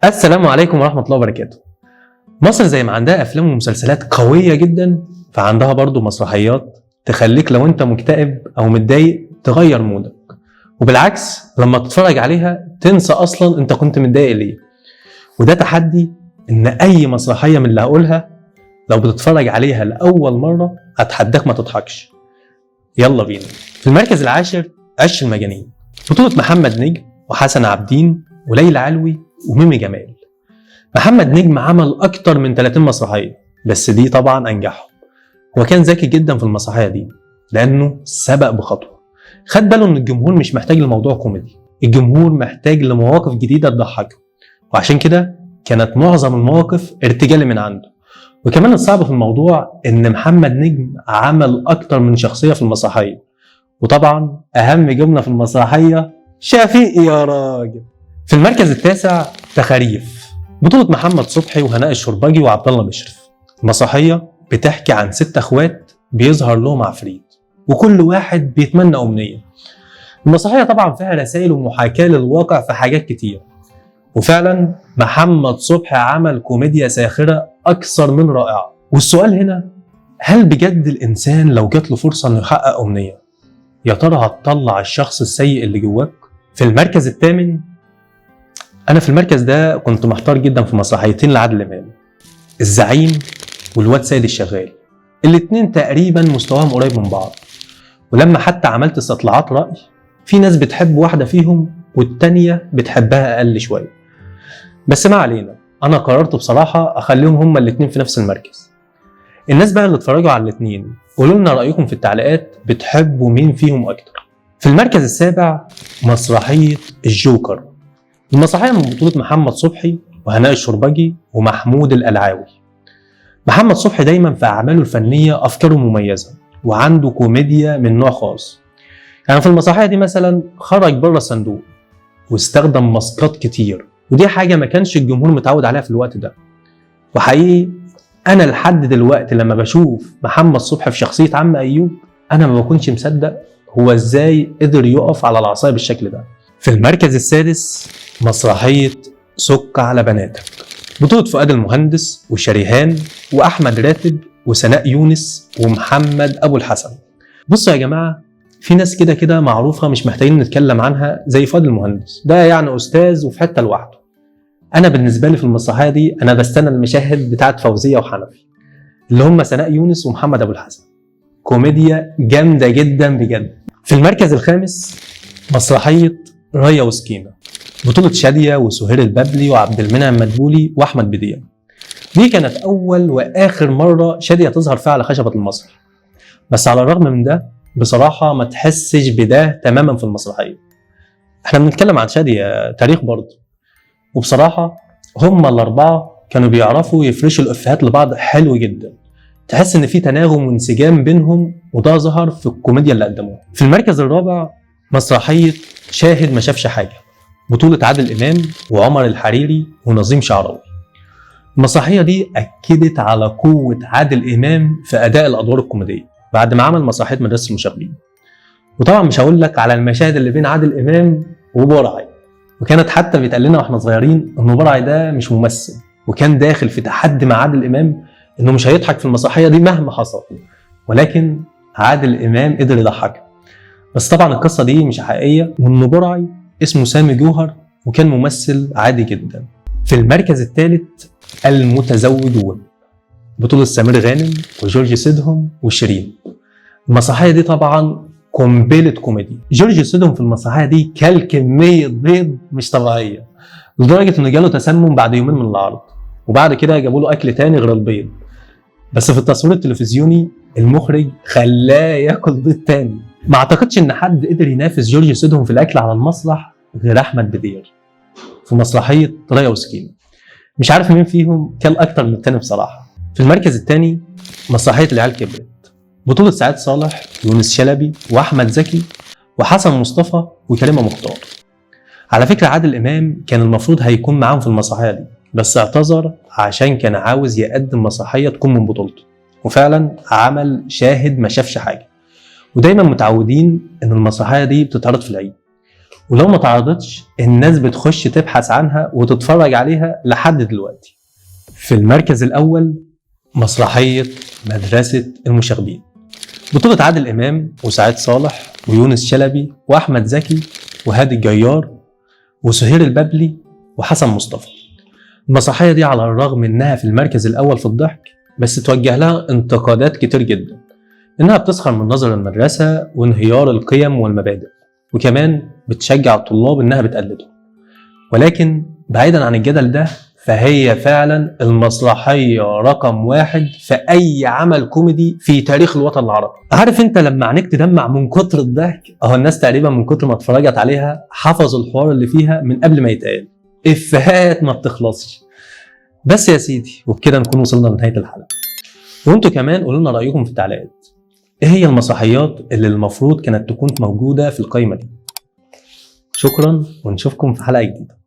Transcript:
السلام عليكم ورحمة الله وبركاته. مصر زي ما عندها أفلام ومسلسلات قوية جدا، فعندها برضو مسرحيات تخليك لو أنت مكتئب أو متضايق تغير مودك، وبالعكس لما تتفرج عليها تنسى أصلا أنت كنت متضايق ليه. وده تحدي إن أي مسرحية من اللي هقولها لو بتتفرج عليها لأول مرة أتحداك ما تضحكش. يلا بينا. في المركز العاشر عش المجانين، بطولة محمد نجم وحسن عابدين وليلى علوي وميمي جمال. محمد نجم عمل أكتر من 30 مسرحية، بس دي طبعا أنجحهم. هو كان ذكي جدا في المسرحية دي لأنه سبق بخطوة، خد باله إن الجمهور مش محتاج لموضوع كوميدي، الجمهور محتاج لمواقف جديدة تضحكه، وعشان كده كانت معظم المواقف ارتجالي من عنده. وكمان الصعب في الموضوع إن محمد نجم عمل أكتر من شخصية في المسرحية، وطبعا أهم جملة في المسرحية شفيق يا راجل. في المركز التاسع تخاريف، بطولة محمد صبحي وهناء الشوربجي وعبد الله مشرف. المسرحية بتحكي عن 6 اخوات بيظهر لهم عفريت، وكل واحد بيتمنى أمنية. المسرحية طبعا فيها رسائل ومحاكاة للواقع في حاجات كتير، وفعلا محمد صبحي عمل كوميديا ساخرة أكثر من رائعة. والسؤال هنا، هل بجد الإنسان لو جات له فرصة إنه يحقق أمنية، يا ترى هتطلع الشخص السيء اللي جواك؟ في المركز الثامن، أنا في المركز ده كنت محتار جدا في مسرحيتين لعادل إمام، الزعيم والواد سيد الشغال. الاتنين تقريبا مستواهم قريب من بعض، ولما حتى عملت استطلاعات رأي في ناس بتحب واحدة فيهم والتانية بتحبها أقل شوية، بس ما علينا، أنا قررت بصراحة أخليهم هما الاتنين في نفس المركز. الناس بقى اللي اتفرجوا على الاتنين قولوا لنا رأيكم في التعليقات، بتحبوا مين فيهم أكتر؟ في المركز السابع مسرحية الجوكر. المسرحية من بطولة محمد صبحي وهناء الشوربجي ومحمود القلعاوي. محمد صبحي دايما في أعماله الفنية أفكاره مميزة وعنده كوميديا من نوع خاص. يعني في المسرحية دي مثلا خرج بره الصندوق واستخدم ماسكات كتير، ودي حاجة ما كانش الجمهور متعود عليها في الوقت ده. وحقيقي أنا لحد دلوقتي لما بشوف محمد صبحي في شخصية عم أيوب أنا ما بكونش مصدق هو إزاي قدر يقف على العصاية بالشكل ده. في المركز السادس مسرحية سك على بناتك، بطولة فؤاد المهندس وشريهان وأحمد راتب وسناء يونس ومحمد أبو الحسن. بصوا يا جماعة، في ناس كده كده معروفة مش محتاجين نتكلم عنها زي فؤاد المهندس، ده يعني أستاذ وفي حتة لوحده. أنا بالنسبة لي في المسرحية دي أنا بستنى المشاهد بتاعت فوزية وحنفي اللي هم سناء يونس ومحمد أبو الحسن، كوميديا جامدة جدا بجد. في المركز الخامس مسرحية ريا وسكينة، بطولة شادية وسهير البابلي وعبد المنعم مدبولي وأحمد بديع. دي كانت أول وآخر مرة شادية تظهر فيها على خشبة المسرح، بس على الرغم من ده بصراحة ما تحسش بده تماما في المسرحية. احنا بنتكلم عن شادية تاريخ برضه، وبصراحة هم الأربعة كانوا بيعرفوا يفرشوا الإفيهات لبعض حلو جدا، تحس إن في تناغم وانسجام بينهم، وده ظهر في الكوميديا اللي قدموها. في المركز الرابع مسرحية شاهد ما شافش حاجة، بطولة عادل إمام وعمر الحريري ونظيم شعراوي. المسرحية دي أكدت على قوة عادل إمام في أداء الأدوار الكوميدية بعد ما عمل مسرحية مدرسة المشاغبين. وطبعا مش هقول لك على المشاهد اللي بين عادل إمام وبرعي، وكانت حتى بيتقال لنا واحنا صغيرين إن برعي ده مش ممثل، وكان داخل في تحدي مع عادل إمام إنه مش هيضحك في المسرحية دي مهما حصل، ولكن عادل إمام قدر يضحكه. بس طبعا القصة دي مش حقيقية، وإن برعي اسمه سامي جوهر وكان ممثل عادي جدا. في المركز الثالث المتزوجون، بطولة سمير غانم وجورج سيدهم وشيرين. المسرحية دي طبعا قنبلة كوميدي. جورج سيدهم في المسرحية دي كل كمية بيض مش طبيعية، لدرجة إنه جاله تسمم بعد يومين من العرض، وبعد كده جابوا له أكل تاني غير البيض. بس في التصوير التلفزيوني المخرج خلاه ياكل بيض تاني. ما اعتقدش ان حد قدر ينافس جورج سيدهم في الاكل على المسرح غير احمد بدير في مسرحية ريا وسكينة. مش عارف مين فيهم كان اكتر من التاني بصراحة. في المركز الثاني مسرحية العيال كبرت، بطوله سعيد صالح ويونس شلبي واحمد زكي وحسن مصطفى وكريمه مختار. على فكرة عادل امام كان المفروض هيكون معاهم في المسرحية دي، بس اعتذر عشان كان عاوز يقدم مسرحية تكون من بطولته، وفعلا عمل شاهد ما شافش حاجة. ودايما متعودين ان المسرحية دي بتتعرض في العيد، ولو ما تعرضتش الناس بتخش تبحث عنها وتتفرج عليها لحد دلوقتي. في المركز الأول مسرحية مدرسة المشاغبين، بطولة عادل إمام وسعيد صالح ويونس شلبي وأحمد زكي وهادي الجيار وسهير البابلي وحسن مصطفى. المسرحية دي على الرغم إنها في المركز الأول في الضحك، بس توجه لها انتقادات كتير جدا، إنها بتسخر من نظر المدرسة وانهيار القيم والمبادئ، وكمان بتشجع الطلاب إنها بتقلدهم. ولكن بعيدا عن الجدل ده، فهي فعلا المسرحية رقم 1 في أي عمل كوميدي في تاريخ الوطن العربي. عارف أنت لما عينيك تدمع من كتر الضحك؟ أهو الناس تقريبا من كتر ما اتفرجت عليها حفظوا الحوار اللي فيها من قبل ما يتقال، إفيهات ما بتخلصش. بس يا سيدي، وبكده نكون وصلنا لنهاية الحلقة. وانتوا كمان قولوا لنا رأيكم في التعليقات، ايه هي المسرحيات اللي المفروض كانت تكون موجودة في القائمة دي؟ شكرا، ونشوفكم في حلقة جديدة.